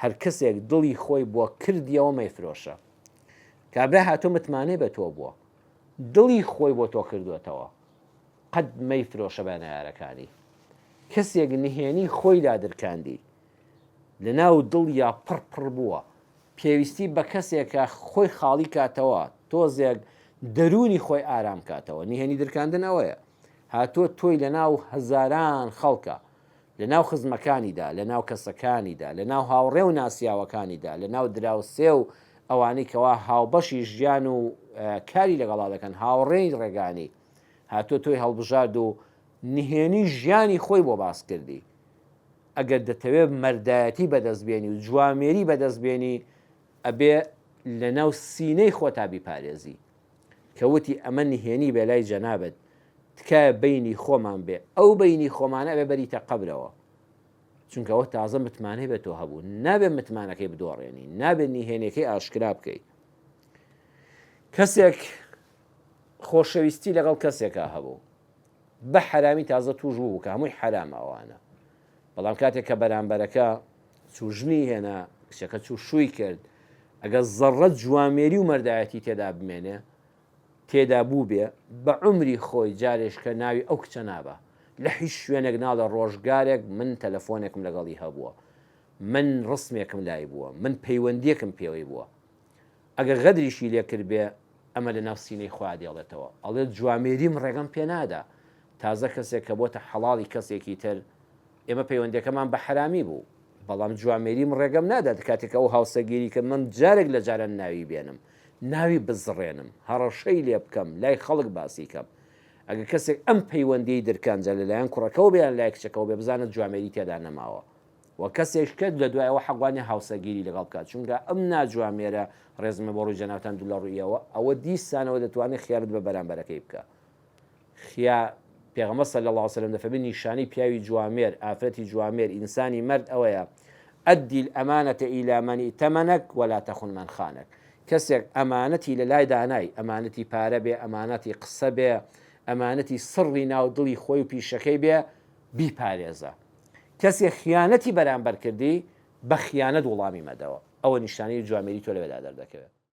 هەر کەسێک دڵی خۆی بۆ کردیەوە مەیفرۆشە. کابرا هاتووە متمانەی بە تۆ بووە، دڵی خۆی بۆ تۆ کردووەتەوە، قەت مەیفرۆشە بە نەیارەکانی. کەسێک نهێنی خۆی لادرکاندی، لەناو دڵیا پڕ پڕ بووە، پێویستی بە کەسێکە خۆی خاڵی کاتەوە، تۆزێک دەروونی خۆی ئارام کاتەوە، نهێنی درکاندن ئەوەیە، هاتووە تۆی لەناو هەزاران خەڵکە، لەناو خزمەکانیدا، لەناو کەسەکانیدا، لەناو هاوڕێ و ناسیاوەکانیدا، لەناو دراوسێ و ئەوانەی کەوا هاوبەشی ژیان و کاری لەگەڵا دەکەن، هاوڕێی ڕێگانی، هاتووە تۆی هەڵبژارد و نهێنی ژیانی خۆی بۆ باس کردی. ئەگەر دەتەوێ مەردایەتی بەدەست بێنی و جوامێری بەدەست بێنی، ئەبێ لەناو سینەی خۆتا بیپارێزی. کە وتی ئەمە نهێنی بێ لای جەنابت، تکایە بەینی خۆمان بێ، ئەو بەینی خۆمانە ئەبێ بەریتە قەبرەوە. چونکە ئەوە تازە متمانەی بە تۆ هەبوو، نابێ متمانەکەی بدۆڕێنی، نابێ نهێنیەکەی ئاشکرا بکەی. کەسێک خۆشەویستی لەگەڵ کەسێکا هەبوو، بە حەرامی تازە توش بوو کە هەمووی حەرامە ئەوانە، بەڵام کاتێک کە بەرامبەرەکە چوو ژنی هێنا، کچەکە چوو شووی کرد، ئەگەر زەڕڕە جوامێری و مەردایەتی تێدا بمێنێ، تێدا بووبێ، بە عومری خۆی جارێشکە ناوی ئەو کچە نابا. لە هیچ شوێنێک ناڵێ ڕۆژگارێک من تەلەفۆنێکم لەگەڵی هەبووە، من ڕسمێکم لای بووە، من پەیوەندییەکم پێوەی بووە. ئەگەر غەدریشی لێ کردبێ، ئەمە لە ناو سینەی خۆیا دێڵێتەوە. ئەڵێ جوامێریم ڕێگەم پێ نادا. تازە کەسێک کە بۆتە حەڵاڵی کەسێکی تر، ئێمە پەیوەندیەکەمان بە حەرامی بوو، بەڵام جوامێریم ڕێگەم نادات کاتێک کە ئەو هاوسەرگیری کرد من جارێک لە جاران ناوی بێنم، ناوی بزڕێنم، هەڕەشەی لێ بکەم، لای خەڵک باسی کەم. ئەگەر کەسێک ئەم پەیوەندیەی درکاند جا لەلایەن کوڕەکەوە بێ یان لای کچەکەوە بێ بزانە جوامێری تێدا نەماوە و کەسێک کرد لە دوای ئەوە حەق وانیە هاوسەرگیری لەگەڵ بکات چونکە ئەم ناجوامێرە ڕێزمە بۆ ڕووی جەنابتان دوو لە ڕوویەوە ئەوە دیسانەوە دەتوانێت خیانەت بە بەرامبەرەکەی بکا. خیا، پێغەمبەر صلی اللە علیە وسلم دەفەرمێ نیشانەی پیاوی جوامێر، ئافرەتی جوامێر، ئینسانی مەرد ئەوەیە، ادی الامانە الی من ائتمنک ولا تخن من خانک، کەسێک ئەمانەتی لەلای دانای، ئەمانەتی پارە بێ، ئەمانەتی قسە بێ، ئەمانەتی سڕی ناو دڵی خۆی و پیشەکەی بێ، بیپارێزە. کەسێک خیانەتی بەرامبەر کردی، بە خیانەت وڵامی مەدەوە. ئەوە نیشانەی جوامێری تۆ لەوێدا دەردەکەوێ.